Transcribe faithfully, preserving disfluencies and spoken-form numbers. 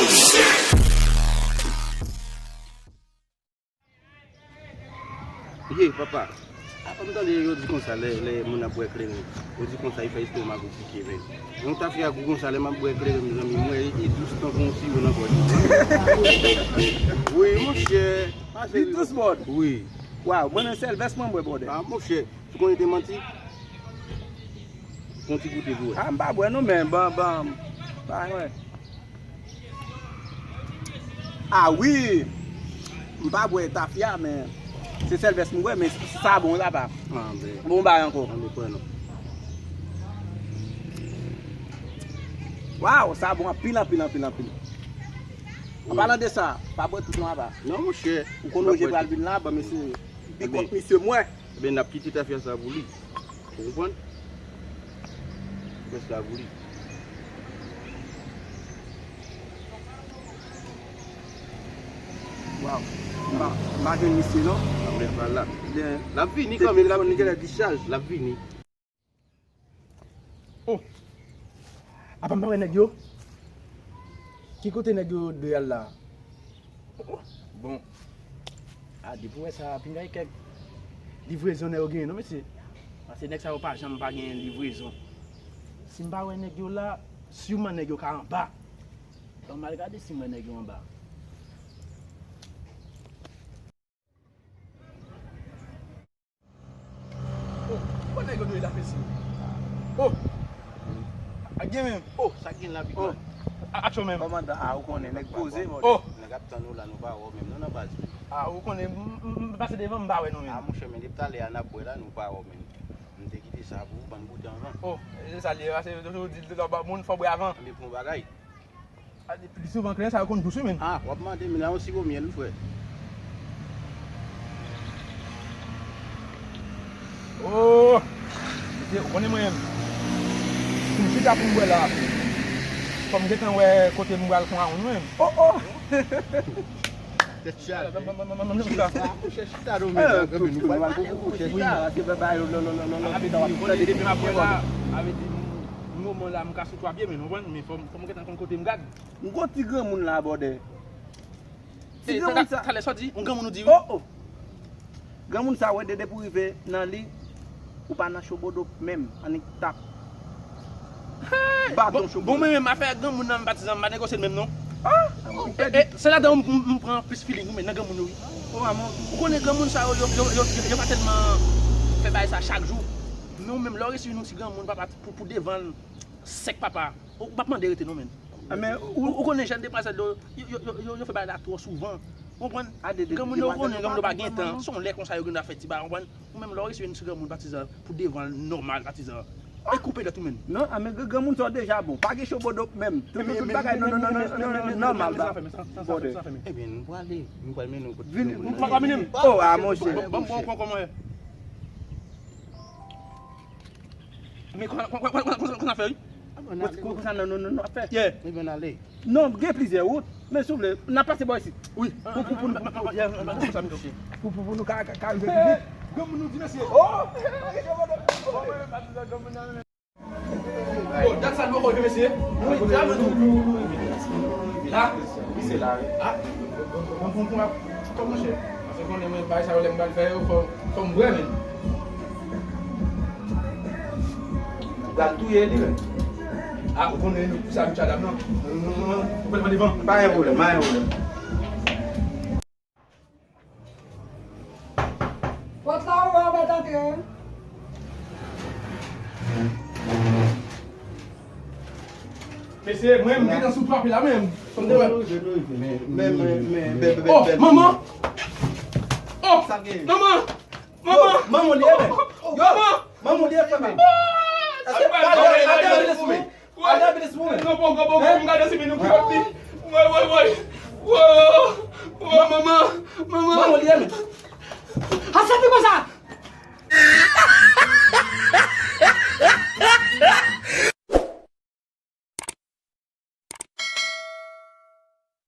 Ye, papa. Apa m tande yo di konsa lè, lè moun ap bwè kleren. Yo di konsa, li fè estomak ou pike, men. Yon tafya gou konsa, lè m ap bwè kleren, mezanmi, m wè li dous tankou yon siwo nan gòj. Wi, monchè. Li dous, bòd. Wi. Waw, mwen menm sèl vès mwen bwè, bòdè. Ah, monchè, ou konnen te manti? Fè yon ti goute pou wè. Ah, m pa bwè non, men, ban, ban, pa wè. Ah wi! M pa bwè tafya, men se sèl vès m bwè, men sa bon, papa. Ah, ben. Bon bagay ankò. Ann pran non. Waw, sa bon anpil, anpil, anpil, anpil. An palan de sa, pa bwè tout non, papa. Non, monchè. Ou konn Roje pral vin la, ban misye. Big up misye mwen. Ebyen, n ap kite tafya sa pou li. Ou konprann? Mès la pou li. Waw. M pa, m pa jwenn misye, non. Apre pa la. L ap vini kanmenm, l ap vini. L ap vini. Oh! Apa m pa wè nèg yo? Ki kote nèg yo de al la? Oh, oh. Bon. Ah, depi w wè sa, pinga e kèk livrezon nèg yo genyen non, mesye. Paske nèg sa yo pa janm pa genyen livrezon. Si m pa wè nèg yo la, siman nèg yo ka anba. Ban m al gade si m wè nèg yo anba. Oh, bon nèg yo dwe la, mesye. Oh. A gen menm. Oh, sa gen la, big man. A, aksyon menm. Kòmandan, a, ou konnen, nèg poze, bòdè. Oh. Nèg ap tann ou la, nou pa wè w menm, non, nan baz. A, ou konnen, m, m, m pase devan, m pa wè nou menm. A, monchè, men depi talè a n ap bwè la, nou pa wè w menm. M te kite sa pou ou, ban n goute anvan. Oh, e sa l ye, se, se, se, di, di, di, moun fò bwè avan. Anben, pou yon bagay. A, pli souvan kleren sa yo konn dous wi, men. Ah, w ap mande, men la yon siwo myèl wi, frè. Oh! Mesye, ou konnen mwen, pou m chita pou m bwè la, fò m gentan wè kote m pral pran wi, men. Oh, oh! Tèt chaje. Chita, chita. Ah, monchè, chita, non, men, men, nou pral pale, monchè, chita, se pa, pa, lò, lò, lò, lò, lò, chita, w ap tande depi m ap bwè la, avè di, moman la, m ka sou twa pye, men, ou konprann, men fò m, fò m gentan konn kote m gad. M gon ti granmoun la, bòdè. Ti granmoun sa. Talè sa w di, yon granmoun ou di wi. Oh, oh. Granmoun sa, wè, de, depi w rive nan li, ou pa nan chobodo menm, annik tap. Baton chobodo. Bon, mwen menm, afè granmoun nan, m patizan, m pa negosye l menm non. Ah, e, e, se ladan m, m, m pran plis feeling wi, men nan granmoun yo wi. Oh, amon. Ou konnen granmoun sa yo, yo, yo, yo, yo, yo pa tèlman fè bagay sa chak jou. Men ou menm, lè w resi yon ti granmoun, papa, pou, pou devan l, sèk papa. Ou p ap mande rete non, men. Ah, men ou, ou konnen jèn demwazèl yo, yo, yo, yo, yo, yo fè bagay la twò souvan. Ou konprann? Granmoun yo, ou konnen granmoun yo pa gen tan. Se yon lè konsa yo gen dwa fè ti bagay, ou konprann? Ou menm lè w resi yon ti granmoun patizan pou devan l nòmal patizan. E koupe dèt ou menm. Non, ah, men gran, granmoun sa w deja bon. Pa gen chobodo menm. Tout, tout, tout bagay non, non, non, non, non, non, nòmal ba. Bòdè. Ebyen, nou prale. Nou pral mennen w kote. Vin, nou pa ka mennen m. Oh, ah, monchè. Bon, bon, bon, kòman e? Men kon, kon, kon sa fè wi. Kon, kon sa nan, nan, nan, nan fè. Yeah. Ebyen, n ale. Non, gen plizyè wout. Men si w vle, n a pase bò isit. Wi. Pou, pou, pou, pou, pou, pou, pou, pou nou ka, ka, ka rive pi vit. Granmoun nou di mesye. Oh! Oh, dat sa nou ankò rive mesye. Wi, la, wi, se la, wi. Ah, bon, bon, bon, bon, bon, monchè. Paske konnen mwen, bagay sa yo, lè m pral fè yo, fò, fò m bwè, men. Ou pral touye li, men. Ah, ou konnen nou, sa nou tchadam nan. Ou pral pran devan. Pa gen pwoblèm, pa gen pwoblèm. Pòt la ouvè, ou mèt antre. Mesye, mwen, m gentan sou twa pye la menm. Fò m te wè. Men, men, men, bèl, bèl, bèl. Oh, manman! Oh, manman! Manman! Manman li ye, men. Yo, manman li ye, frè m. Al dòmi, al dòmi, al dòmi. Al dòmi, al dòmi. Non, bon, bon, bon, m gade si men nou kilòt li. Woy, woy, woy. Wo, wo, manman, manman. Manman li ye, men. A, sa te konsa.